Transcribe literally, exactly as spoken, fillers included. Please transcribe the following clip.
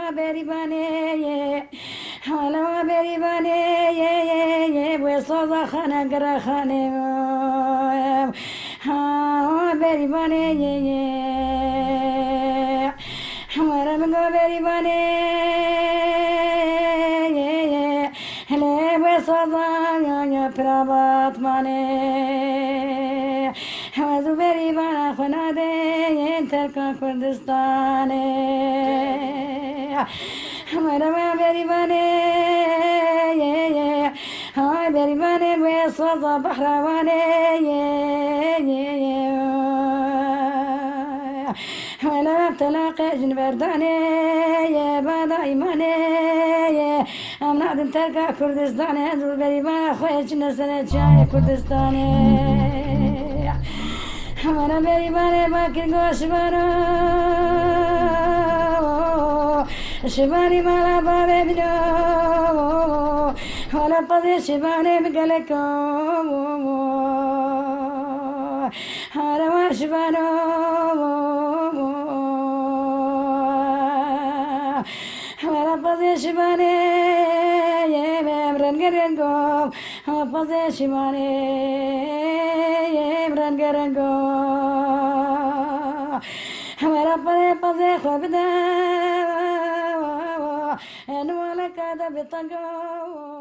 Berîvanê ye, hala berîvanê ye, ye, ye, wê saza xane gire xanê. Ha, berîvanê ye, ye. Were min go berîvanê ye, ye. Hele wê saza ya, ya pira Batmanê. Hewez û berîvana xwe nadê yên terka Kurdistanê. Were wê berîvanê ye, ye. Hay berîvanê wê saza behrewanê ye, ye, ye. Wele wem telaqe jin berdanê ye, bada îmanê ye. Em nadin terka Kurdistanê, ez û berîvana xwe çine sere çiyayê Kurdistanê. Wele berîvanê bakir goş varo, şivanî mala bavê bino. Wele pazê şivanê bi gelek o. Harewa şivano. Were pazê şivanê ye, em renge rengo. Pazê şivanê ye, em renge rengo. Were pazê, pazê xwe bide. Enu aleka de bitango.